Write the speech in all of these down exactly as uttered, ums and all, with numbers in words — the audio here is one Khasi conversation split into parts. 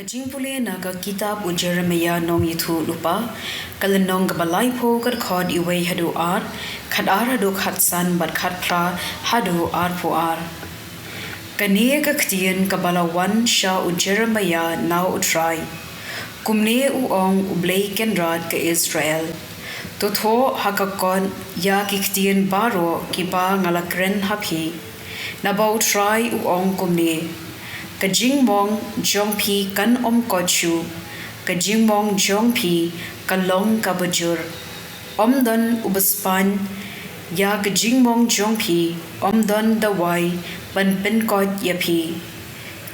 Ka jingpule na ka kitab u Jeremiah nongïathuhlypa, ka lynnong kaba laiphew, ka dkhot iwei haduh ar, khatar haduh khatsan bad khatphra haduh arphew ar. Kane ka ktien kaba la wan sha u Jeremiah na U Trai. Kumne u ong U Blei Kynrad ka Israel: To thoh ha ka kot ïa ki ktien baroh kiba nga la kren ha phi. Naba U Trai u ong kumne: Ka jingmong jong phi kan ym koit shuh, ka jingmong jong phi ka long kaba jur. Ym don uba span ïa ka jingmong jong phi, ym don dawai ban pynkoit ïa phi.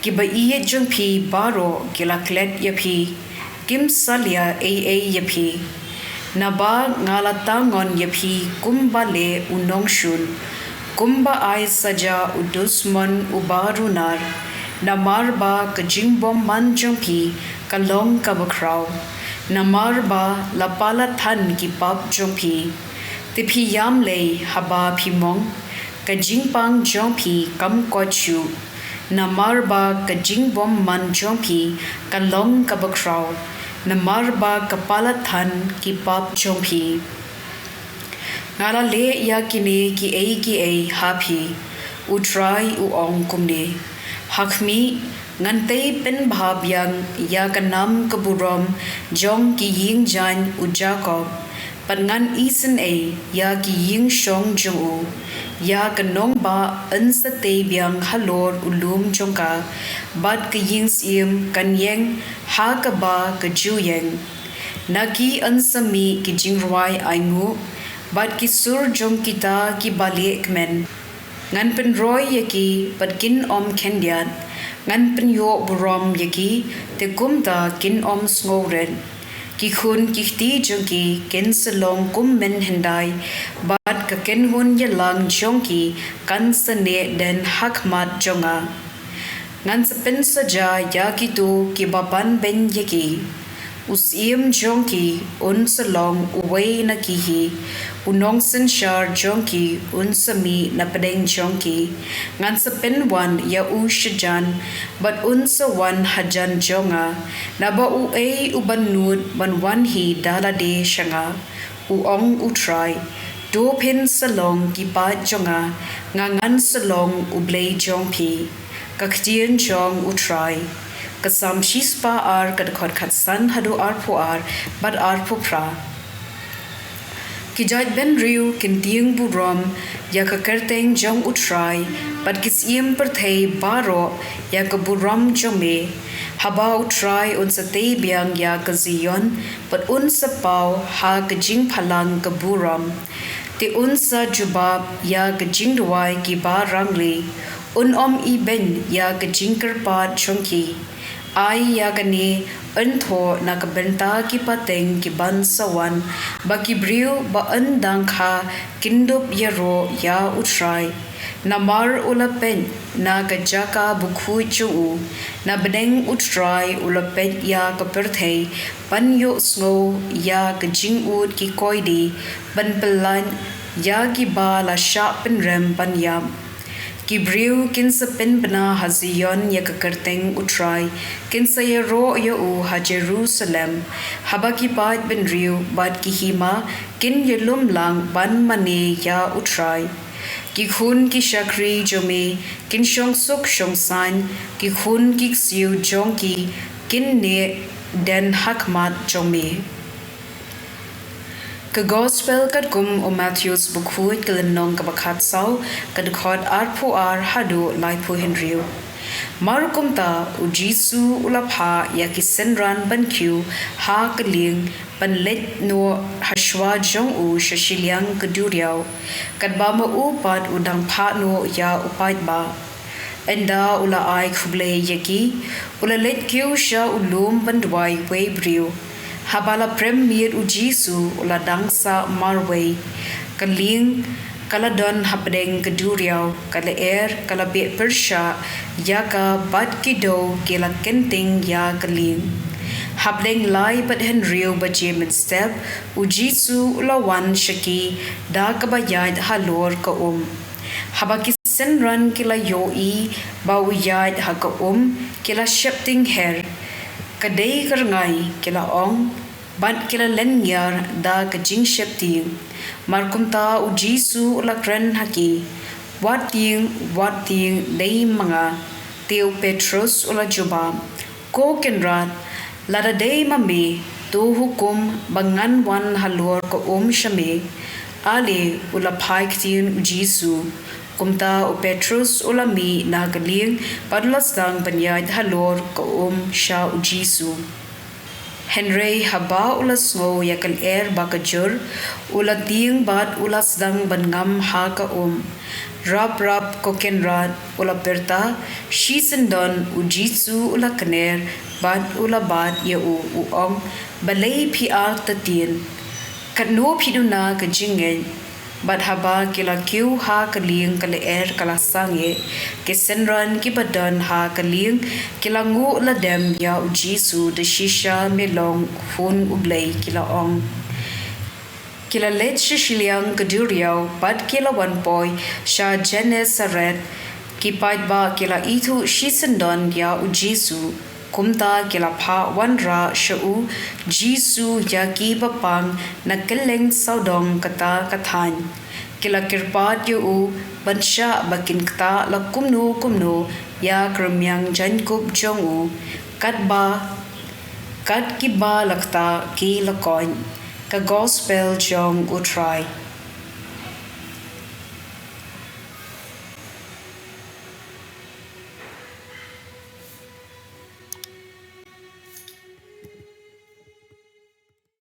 Kiba ïeit jong phi baroh ki la klet ïa phi, kim salia ei ei ïa phi. Naba nga la tangon ïa phi kumba leh u nongshun, kumba ai saja u dusmon uba runar. Namar ba ka jingbymman jong phi ka long kaba khraw, namar ba la palat than ki pap jong phi. Te phi ïam lei haba phi mong, ka jingpang jong phi kam koit shuh. Namar ba ka jingbymman jong phi ka long kaba khraw, namar ba ka palat than ki pap jong phi. Nga la leh ïa kine kiei kiei ha phi, U Trai u ong kumne. Ha khmih, ngan tei pynbha biang ïa ka nam ka burom jong ki ïing jaiñ u Jakob, bad ngan isynei ïa ki ïing shong jong u. Ïa ka nongbah yn sa tei biang halor u lum jong ka, bad ka ïing syiem kan ïeng ha kaba ka ju ïeng. Na ki yn sa mih ki jingrwai ainguh, bad ki sur jong kita kiba lieh kmen. Ngan pynroi ïa ki bad kin ym khyndiat. Ngan pynïoh burom ïa ki, te kumta kin ym sngewrit. Ki khun ki kti jong ki kin sa long kum mynhyndai, bad ka kynhun ïalang jong ki kan sa neh dien ha khmat jong nga. Ngan sa pynsaja ïa kito kiba banbeiñ ïa ki. U syiem jong ki un sa long uwei na ki hi, u nongsynshar jong ki un sa mih na pdeng jong ki. Ngan sa pynwan ïa u shajan, bad un sa wan hajan jong nga. Naba uei uban nud ban wan hi da lade sha nga? U ong U Trai. To phin sa long ki paid jong nga, nga ngan sa long U Blei jong phi. Ka ktien jong U Trai. Ka Salm shispah ar, ka dkhot khatsan haduh arphew ar bad arphew phra. Ki jaid bynriew kin tieng burom ïa ka kyrteng jong U Trai, bad ki syiem pyrthei baroh ïa ka burom jong me. Haba U Trai un sa tei biang ïa ka Zion, bad un sa paw ha ka jingphalang ka burom. Te un sa jubab ïa ka jingduwai kiba rangli, un ym ibeiñ ïa ka jingkyrpad jong ki. Ai ïa kane yn thoh na ka bynta ki pateng kiban sa wan, ba ki briew ba yn dang kha kin dup ïaroh ïa U Trai. Namar u la peit na ka jaka bakhuid jong u, na bneng U Trai u la peit ïa ka pyrthei, ban ïohsngew ïa ka jingud ki koidi, ban pyllait ïa kiba la shah pynrem ban ïap. Ki briew kin sa pynbna ha Zion ïa ka kyrteng U Trai, kin sa ïaroh ïa u ha Jerusalem. Haba ki paid bynriew bad ki hima kin ïalum lang ban mane ïa U Trai. Ki khun ki shakri jong me kin shong suk shong saiñ, ki khun ki ksiew jong ki kin neh dien ha khmat jong me. Ka Gospel katkum u Mathaios bakhuid, ka lynnong kaba khatsaw, ka dkhot arphew ar haduh laiphew hynriew. Mar kumta, U Jisu u la phah ïa ki synran ban kiew ha ka lieng, ban leit noh ha shuwa jong u sha shiliang ka duriaw, katba ma u pat u dang phah noh ïa u paidbah. Ynda u la ai khublei ïa ki, u la leit kiew sha u lum ban duwai wei briew. Haba la prem miet U Jisu, u la dang sah marwei. Ka lieng ka la don hapdeng ka duriaw, ka lyer ka la beh pyrshah ïa ka, bad ki dew ki la kynting ïa ka lieng. Hapdeng lai bad hynriew baje mynstep, U Jisu u la wan sha ki da kaba ïaid halor ka um. Haba ki synran ki la ïohi ba u ïaid ha ka um, ki la sheptieng her. Ka dei ka rngai, ki la ong, bad ki la len ngiar da ka jingsheptieng. Markumta u Jisu u la kren ha ki, Wat tieng, wat tieng, dei ma nga. Te u Petros u la jubab, Ko Kynrad, lada dei ma me, to hukum ba ngan wan halor ka um sha me. Ale, u la phai ktien u Jisu. Kumta u Petros u la mih na ka lieng bad u la sdang ban ïaid halor ka um sha u Jisu. Hynrei haba u la sngew ïa ka lyer ba ka jur, u la tieng bad u la sdang ban ngam ha ka um. Rap rap, ko Kynrad, u la pyrta. Shisyndon u Jisu u la kner bad u la bat ïa u, u ong, Balei phi artatien? Katno phi duna ka jingngeit? Bad haba ki la kiew ha ka lieng, ka lyer ka la sangeh. Ki synran kiba don ha ka lieng ki la nguh lade ïa u Jisu, da shisha me long Khun u Blei, ki la ong. Ki la leit sha shiliang ka duriaw bad ki la wan poi sha Gennesaret. Ki paidbah ki la ithuh shisyndon ïa u Jisu. Kumta ki la phah wanrah sha u Jisu ïa kiba pang na kylleng sawdong kata ka thaiñ. Ki la kyrpad ïa u ban shah ba kin ktah la kumno kumno ïa ka rmiang jaiñkup jong u, katba, kat kiba la ktah ki la koit. Ka Gospel jong U Trai.